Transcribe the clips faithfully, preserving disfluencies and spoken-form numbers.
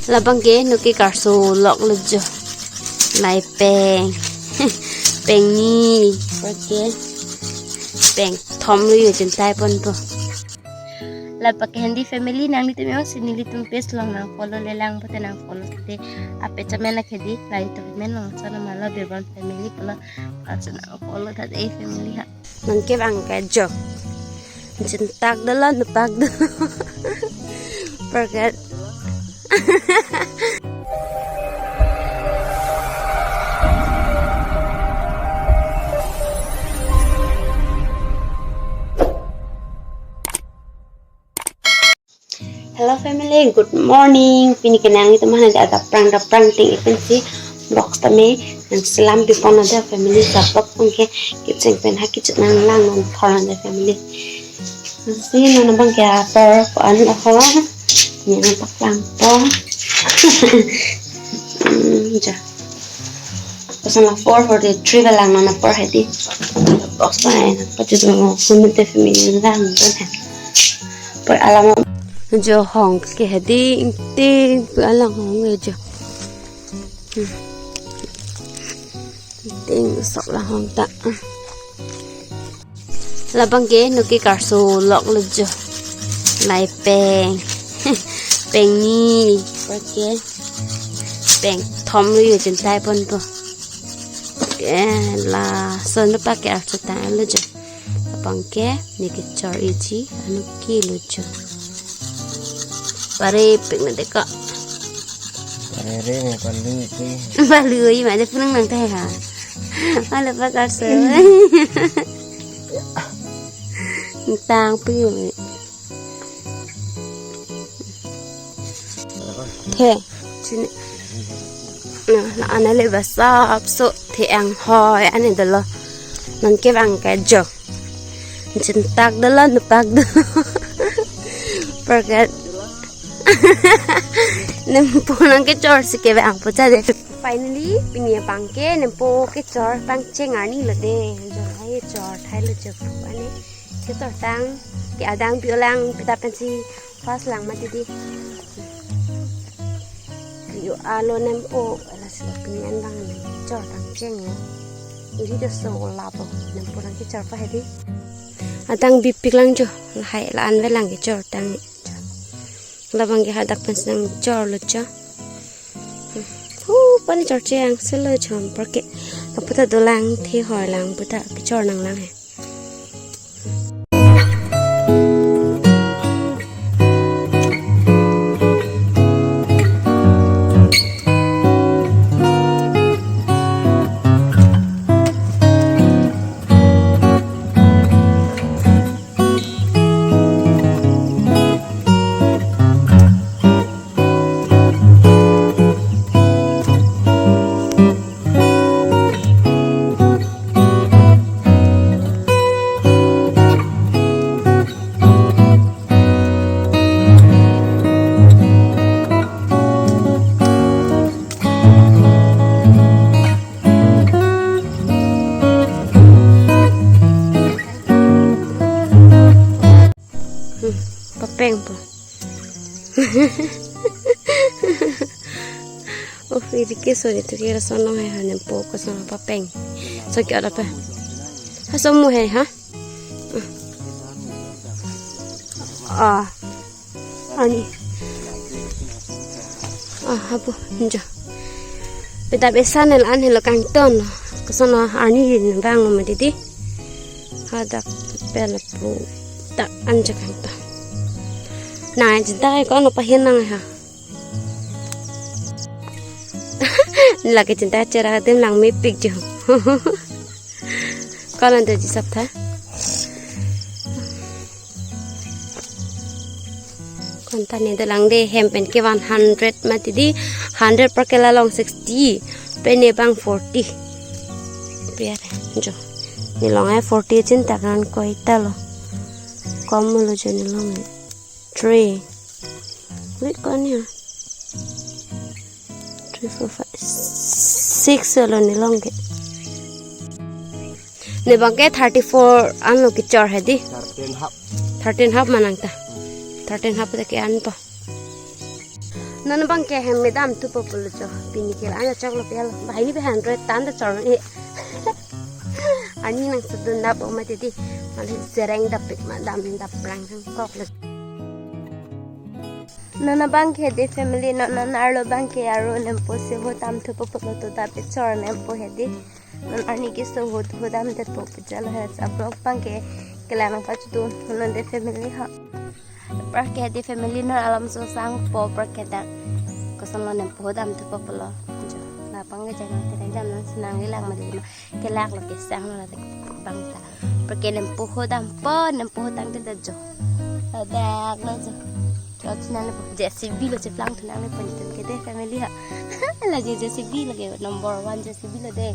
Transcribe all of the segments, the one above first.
Labang ke nuki karso lok lo jo. Lai peng. Peng ni. Pake. Peng thom lo yo jintai ponpo. Lapu ke handi family nanglitum yo si nelitum page along nang follow le lang pute nang follow te. Ape channel la ke di la YouTube men along sana mala Birbon family pala. Asa nang follow tha de family ha. Nang ke bang ke jo. Jintak dolo nupak dolo. Forget. Hello family, good morning. Pini ke nanglitum aphan ada prang ada prang ting ipensi box tame nang selam pipon ada family, sabak pun ke kicing pen ha kicik nang lang nang thor ada family. Nasi nang bang ke apor ko an ho. Ni nang paklang po. Hmm, ja. Pasang la four forty three ba lang nang apor hedi. Box pa hai na. Pati tu mo kumite family lang tu hai. Por alam. Jo hong ke hedi ingting pu alang hong e jo. Hmm. Ingting sok la hong ta. Labang ke nuki karso lok lo jo. Lai peng. Peng ni. Pake. Peng thom lo yo jintai ponpo. Ke lason pake arso tang lo jo. Labang ke ni kechor iji anuki lo jo. Pare peng na deka. Pare re me palu ke. Palu i ma de punang nang teh ha. Ala pa karso. Tang pi. He, sini. Nah, la an le ba sapso the anghoi ane dolo. Nang ke bang ke jo. Jintak dolo nupak dolo. Forget. Nempo nang kechor si ke bang po cha de. Finally, pini abang ke nempo kechor pangcheng arni lo de. Jo hai chor thai lo jo ane. Kechor tang ke adang pi lang pita pensi first lang mati di. Krio alo nempo ala sila pini an bang nem chor tang cheng ya. Iri do so lapo nempo nang kechor pa hedi. Adang bipik lang jo, lahai la an ve lang kechor tang. Labang ke hadak pensi nang chor lo jo. Hu pani chor cheng selo chom porke. Kaputa dolang thi hoi lang puta kechor nang lang he. Hmm, papeng po. Oh, iri ke sori tu kira sono hai hanem po ko sono papeng. So kya ada pa? Ha somu hai ha? Ah. Ani. Ah, apo, njo. Peta besa nel an helo kangton. Kosono ani bang lo ma didi. Hadak pela pu. Ta anja kangton. Nang jinta ko no pahin nang ha. Lagi jinta chera dem lang mepik jo. Kolan doji sap tha. Konta ne dolang de hem pen ke one hundred mati di hundred per ke la long sixty. Pen ne bang forty. Piar jo. Ne long ai forty chin tak ran koi ta lo. Kom lo jo ne long ai. Three. Wait kon ya. Three, four, five, six lo ne long ke. Ne bang ke thirty-four an lo kechor hedi. Thirteen half. Thirteen half manang ta. Thirteen half ta ke an po. Non abang ke hem me damthupo pulo jo. Pini ke la-an choklo pi alo. Bahai ni behan roi tan ta chor e. Arni nang sedun dap oma titi. Mali jereng dapik ma dam daprang kok le. Non abang ke hedi family non, non arlo abang ke aro nempo si ho damthupo pulo to dap chor nempo hedi. Non arni ke so ho ho damdetpo pu jalo he sa vlog abang ke kelang nang pachutu non de family ha. Apar ke hedi family non alam so sangpo apar ke dak. Kosonlo nempo ho damthupo pulo. Jo, lapang ke jangan terang jam nang senang ilang mali ma. Kelak lo ke sang lo dak bang ta. Apar ke nempo ho dampo, nempo ho damdet jo. Dak lo jo. Cho tunang le po. J C B lo cheplang tunang le po tun ke de family ha. La je J C B lo ke number one J C B lo de.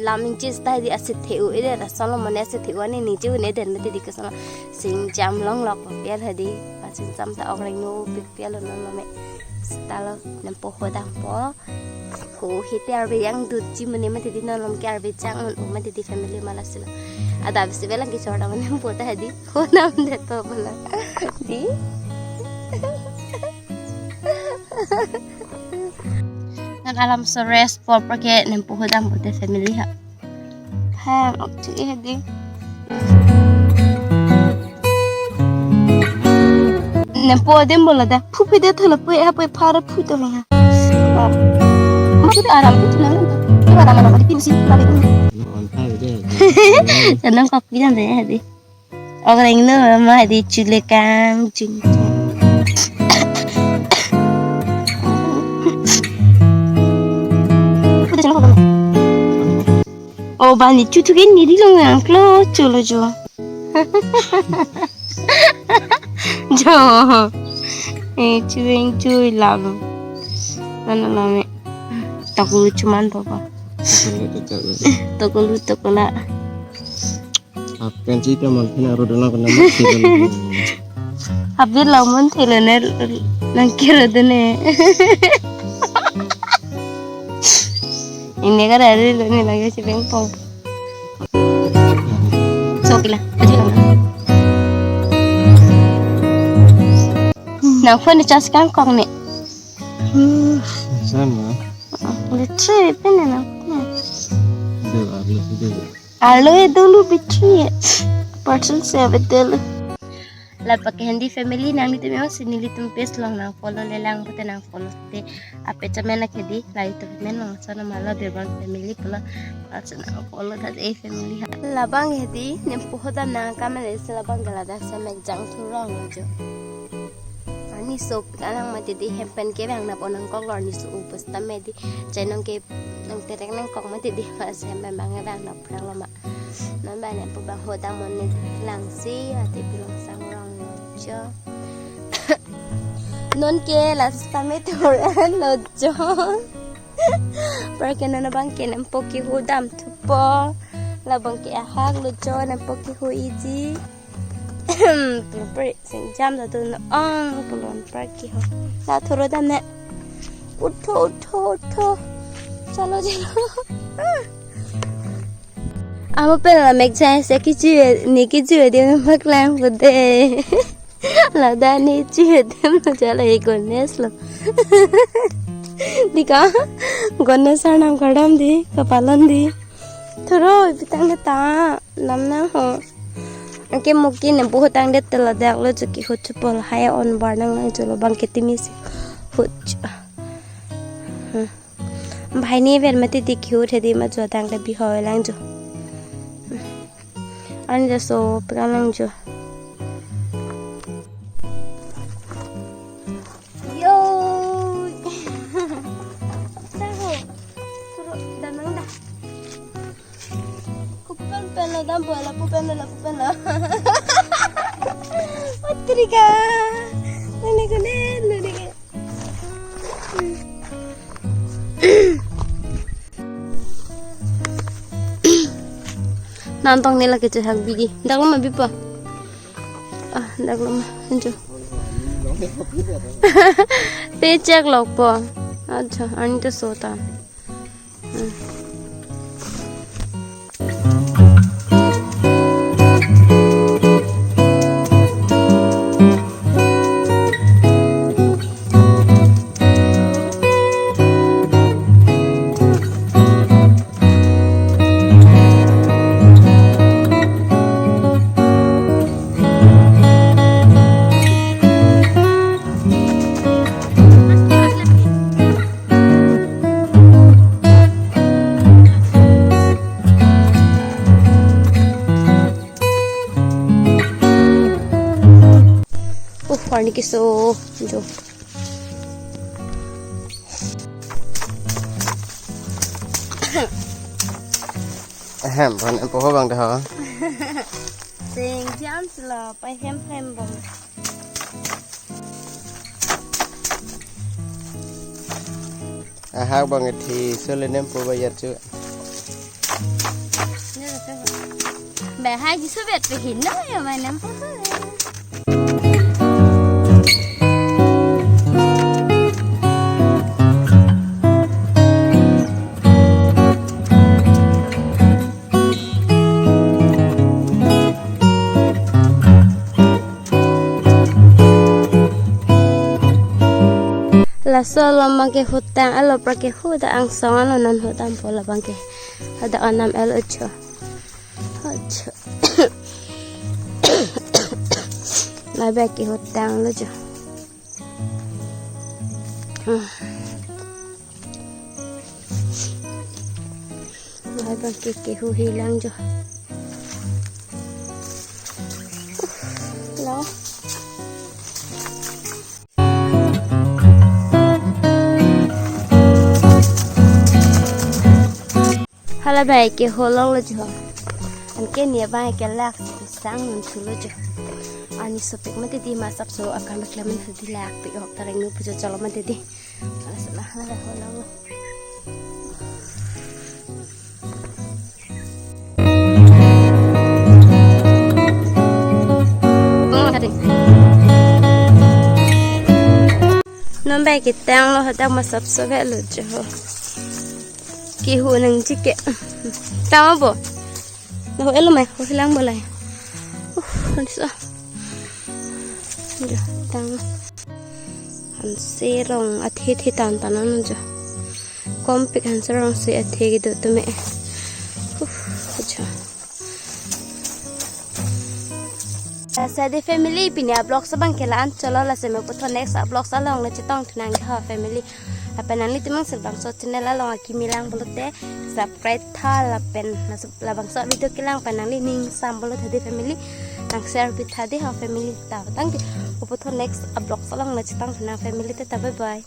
Lam ningje ta di asit theu ede ra solo mane asit theu ani ningje une den mati di kesana sing jam long lok pial hadi pasin jam ta ok reng no pi pial lo non lo me sita lo nempo ho dampo ho hete arve yang dut ji mane mati di non lom ke arve chang un u mati di family mala silo ada bisi belang ke chor da mane nempo ta hadi ho damdetpo bala di. Nang alam so rest po apar ke nempo ho dampo te family ha. Ha, ok tu eh di. Nempo dem bola da. Phu phe de thola phu ha phu phara phu to ha. Masih aram tu na. Aram aram di pinsi. On fire de. Jangan kopi dan deh di. Orang no mama di chulekang jing. Oh, bani chutu ke niri long yang klo chulo jo. Jo. Eh, chueng chui lalo. Mana lame. Tokulu chuman papa. Tokulu tokola. Apen si teman pina rodo na kena mati. Habis lamun thelo ne nang kira dene. Ini kan ada lo ni lagi si bengpong. So pila, aja lang. Nang phone charge kangkong ni. Sama. Udah trip ini nang. Dulu, dulu, dulu. Alo ya dulu bitri ya. Person saya betul. Lapu ke hedi family nanglitum ya si nelitum page along nang follow le lang pute nang follow te ape chamen na hedi la YouTube men nang sana mala Birbang family pulo sana follow that a family ha. Labang hedi nempo ho dam nang kamele se labang ke ladak semek jang thurong lo jo. Ani sop kalang mati di hem pen ke bang nap onang kok lor ni su upus tame di chai nong ke nang terek nang kok mati di mas hem pen bang bang nap rang lo ma. Non bang nempo bang ho dam on ne lang si ati pulang sang rong lo jo. Non ke last time thurong lo jo. Apar ke non bang ke nempo ke ho damthupo. Labang ke ahak lo jo nempo ke ho iji. Pur pur sing jam da tu no ong pulon apar ke ho. La thuro dam ne. Utho, utho, utho. Chalo, chalo. Amo pen la mek jai se kichu ni kichu di mak lang pude. Lada ni chu di mo jala e gones lo. Di ka gones arnam kardam di kapalon di. Thuro bitang na ta nam na ho. Anke muki nempo ho tangdet te ladak lo jo ke ho chupol hai on bar nang lang jo labang ke timi si ho chu. Hmm. Bhai ni ver mati di kiu thedi ma jo tang le bihoi lang jo. An jo so pekang lang jo. Yo. Tahu. Suruh damang dah. Kupen pen lo dam bola kupen lo kupen lo. Patrika. Nene kune nene ke. Nantong nila ke chehak bigi. Dak lo ma bipo. Ah, dak lo ma. Anjo. Pechak lok po. Acha, ani to sota. Hmm. Parni keso jo. Ahem, bon em poho bang dah. Sing jam selo, pai hem hem bang. Ahak bang ithi sule nempo bayar chu. Bahai ji subet pe hin no ya ma nempo. Laso along abang ke hutang, alopra ke huda angsong alo non hutang po labang ke. Hada anam el ucho. Ucho. Labang ke hutang lo jo. Hmm. Labang ke kehu hilang jo. Lo. Hala bang ke holong lo jo. Anke ne bang ke lak sang nun thulo jo. Ani sopik mati di masap so akan beklemen hadi lak pi ok tareng nu pujo chalo mati di. Hala sala hala holong lo. Non bang ke tanglo hadak masap so ve lo jo. Kehu nangji ke. Tang bo. Lo elo mai ho hilang bo lai. Uh, anso. Jo, tang. Hanse rong athe the tan tan non jo. Kompik hanse rong si athe kedo tame. Uh, jo. Lasi dei family, pini a-vlog abang ke la-an chotlo, lasi me puthot next a-vlog along le chetong thunang ho family. Lapen nanglitum sir bangso channel along akimi lang pulote subscribe tha lapen labangso video kelang pen nangli ning sam pulo tha dei family. Nang share pi tha dei ho family. Ta tangte puthot next a-vlog along le chetong thunang family te ta bye bye.